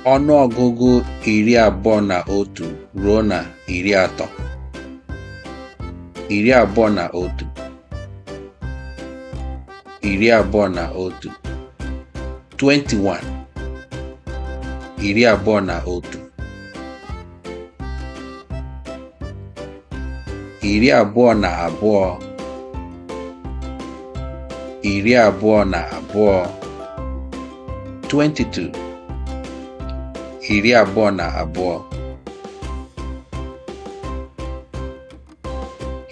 Ọnụọgụgụ 21 ruo na 30. 21, 21, 21, 21, 22, 22,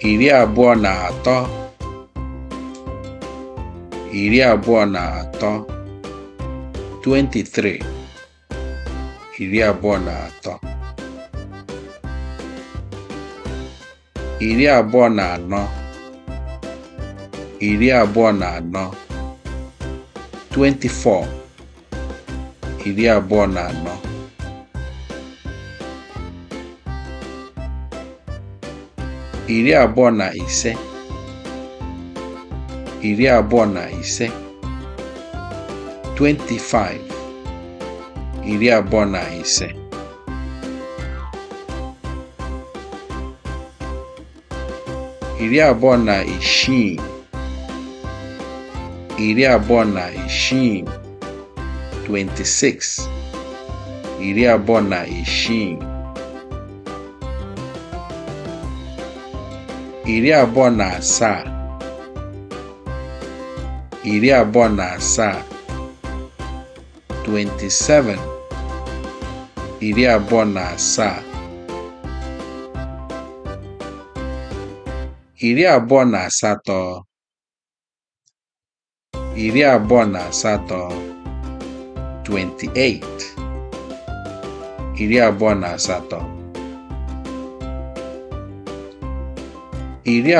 22, 22, 23, 23, 23, 23, 24, 24, 24, 24, 25, 25, 25, 25, 26, 26, 26, 26, 27, 27, 27, 27, 28, 28, 28, 28,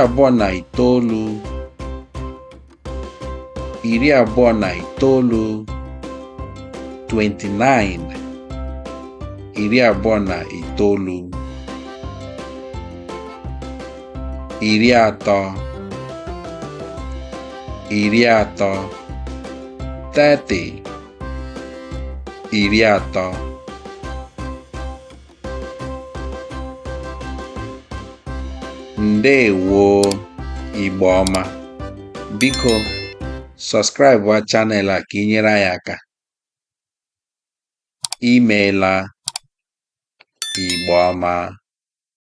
29, 29, 29, 29, 30, 30, 30, 30. Ndewo, Igbo ọma. Biko, subscribe channel a ka ị nyere anyị aka. Imeela, Igbo ọma.